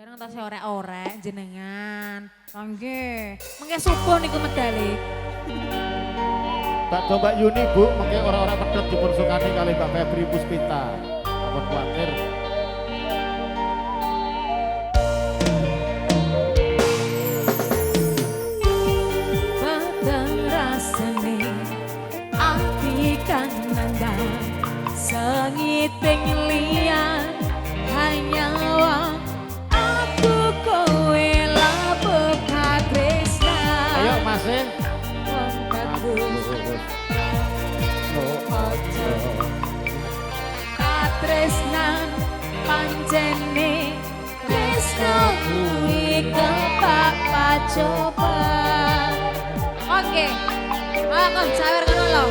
Dereng tasih orek-orek jenengan. Nggih. Mengke subuh niku medale. Bakdo Mbak Yuni Bu, mengke ora-ora pedhot dipun sukani kalih Mbak Febri Puspita. Ampun kuwatir. Peteng rasane ati kang nandang sengiting liyan hanya wong aku kowe labuh katresnan. Ayo Mas e. Wong bagus aja katresnan pancene tresno kuwi kepak pacoba. Oke, ayo kon sawer ngono lho.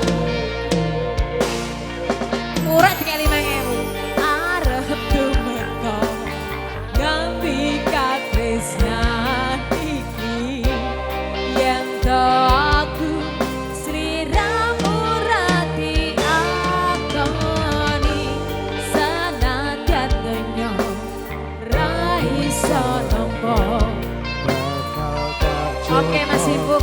Murah dikek 5.000. Arep tumeka ganti katresnan iki yen to aku sliramu ra diakoni senadyan donya ra iso nampa. Oke Mas Ibuk.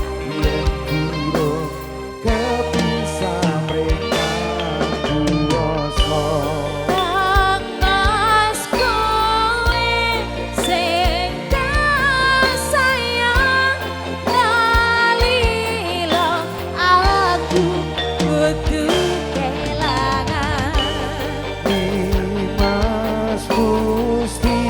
Kang Mas kowe sing tak sayang lali lo aku kudu kelangan. Nimas Mustikani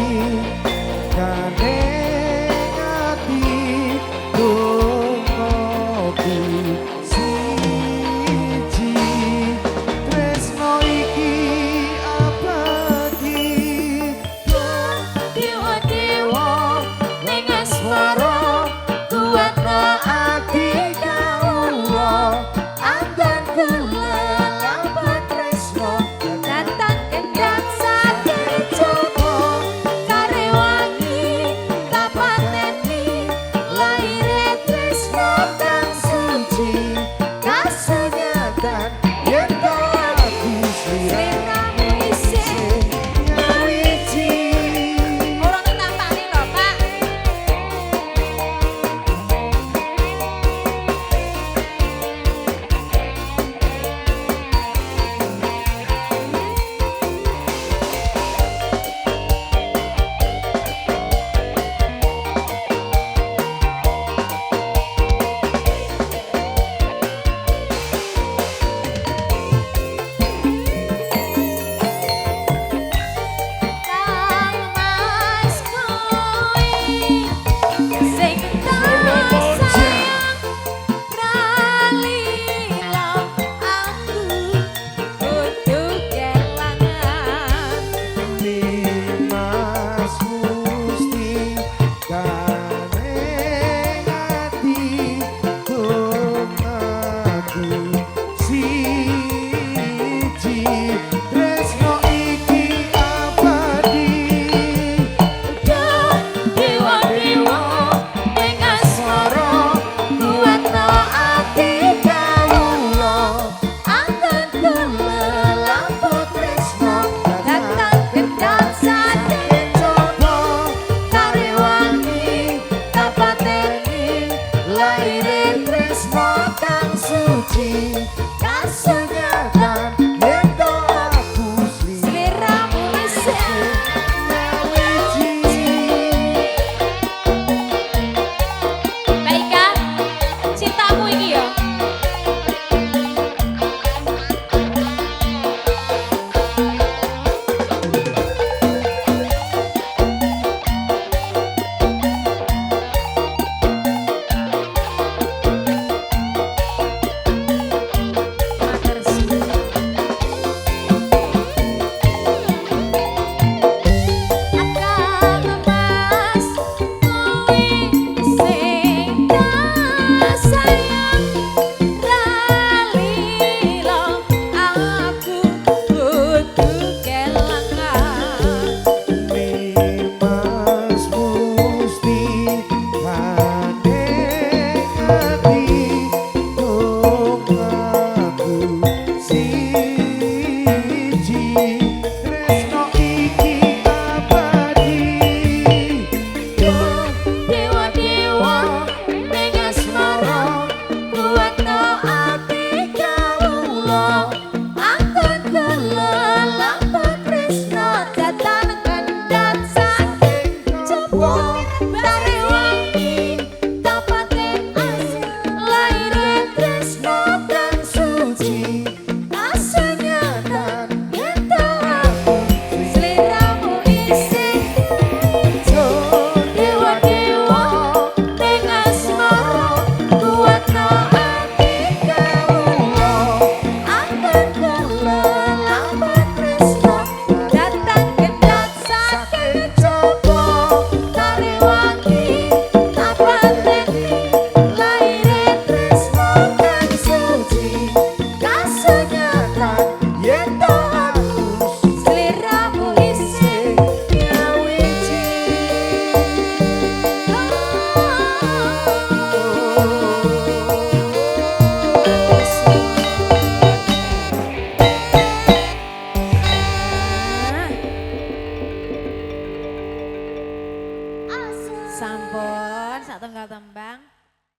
Sampun, sak tunggal tembang.